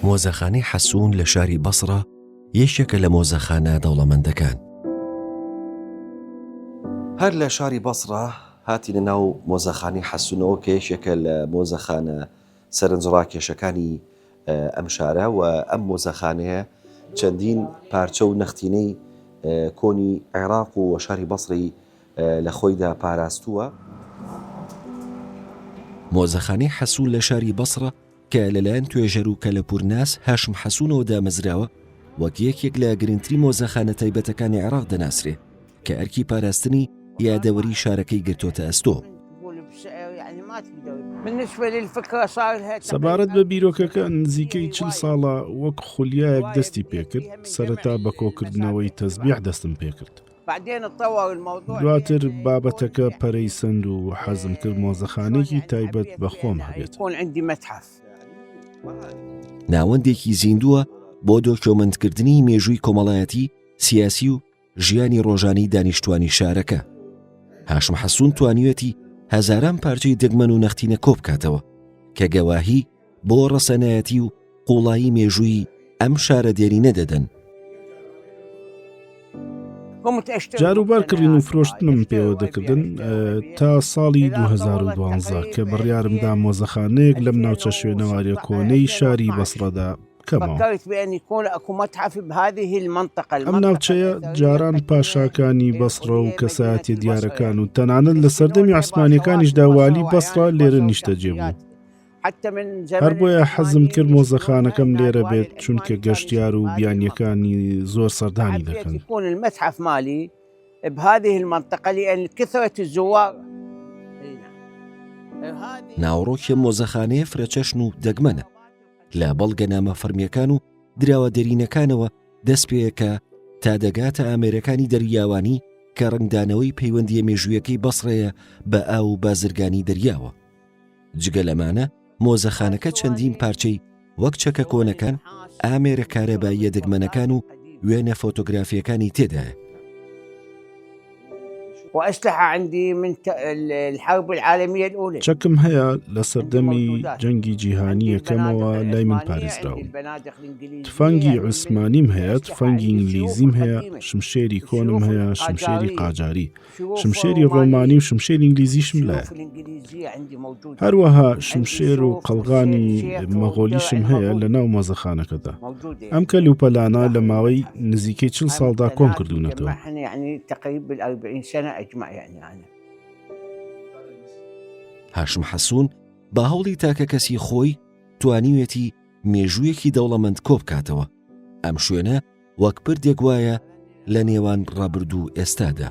مۆزەخانەی حەسوون لە شاری بەسڕە یەکێکە لە مۆزەخانە دەوڵەمەندەکان. هەر لە شاری بەسڕە هاتینە ناو مۆزەخانەی حەسوونەوە کە یەکێکە لە مۆزەخانە سەرنجڕاکێشەکانی ئەم شارە و ئەم مۆزەخانەیە چەندین پارچە و نەختینەی کۆنی عێراق و شاری بەسڕی لە خۆیدا پاراستووە. مۆزەخانەی حەسوون لە شاری بەسڕە کە لەلایەن توێژەر و کەلەپوورناس هاشم حەسوونەوە دامەزراوە، وەک یەکێک لە گرنگترین مۆزەخانە تایبەتەکانی عێراق دەناسرێ کە ئەرکی پاراستنی یادەوەری شارەکەی گرتۆتە ئەستۆ. سەبارەت بە بیرۆکەکە نزیکەی چل ساڵە وەک خولیایەک دەستی پێکرد، سەرەتا بە کۆکردنەوەی تەزبیح دەستم پێکرد. دواتر بابەتەکە پەرەی سەند و حەزم کرد مۆزەخانەیەکی تایبەت بە خۆم هەبێت. ناوەندێکی زیندووە بۆ دۆکیۆمەنتکردنی مێژووی کۆمەڵایەتی، سیاسی و ژیانی ڕۆژانەی دانیشتوانی شارەکە. هاشم حەسون توانیویەتی هەزاران پارچەی دەگمەن و نەختینە کۆبکاتەوە کە گەواهی بۆ ڕەسەنایەتی و قوڵایی مێژووی ئەم شارە دێرینە دەدەن. جاروبار کڕین و فرۆشتنم پێوە دەکردن تا ساڵی 2012 کە بڕیارمدا مۆزەخانەیەک لەم ناوچە شوێنەواریە کۆنەی شاری بەسڕەدا بکەمەوە. ئەم ناوچەیە جاران پاشاکانی بەسڕە و کەسایەتیە دیارەکان و تەنانەت لە سەردەمی عوسمانیەکانیشدا والی بەسڕە لێرە نیشتەجێ بوو. هەر بۆیە حەزم کرد مۆزەخانەکەم لێرە بێت چونکە گەشتیار و بیانیەکانی زۆر سەردانی دەکەن. ناوەڕۆکی ئەم مۆزەخانەیە فرەچەشن و دەگمەنە، لە بەڵگەنامە فەرمییەکان و دراوە دێرینەکانەوە دەست پێکە تا دەگاتە ئامێرەکانی دەریاوانی کە ڕەنگدانەوەی پەیوەندییە مێژوویەکەی بەسڕەیە بە ئاو و بازرگانی دەریاوە. جگە لەمانە مۆزەخانەکە چەندین پارچەی وەک چەکە کۆنەکان، ئامێرە کارەباییە دەگمەنەکان و وێنە فۆتۆگرافییەکانی تێدایە. چەکم هەیە لە سەردەمی جەنگی جیهانی یەکەمەوە لای من پارێزراون. تفەنگی عوسمانیم هەیە، تفەنگی ئینگلیزیم هەیە، شمشێری کۆنم هەیە، شمشێری قاجاری. شمشێری ڕۆمانی و شمشێری ئینگلیزیشم لایە. هەروەها شمشێر و قەڵغانی مەغۆلیشم هەیە لە ناو مۆزەخانەکەدا. ئەم کەلوپەلانە لە ماوەی نزیکەی چل ساڵدا کۆم کردوونەتەوە. هاشم حەسوون بە هەوڵی تاکەکەسی خۆی توانیویەتی مێژوویەکی دەوڵەمەند کۆبکاتەوە. ئەم شوێنە وەک پردێک وایە لە نێوان ڕابردوو و ئێستادا.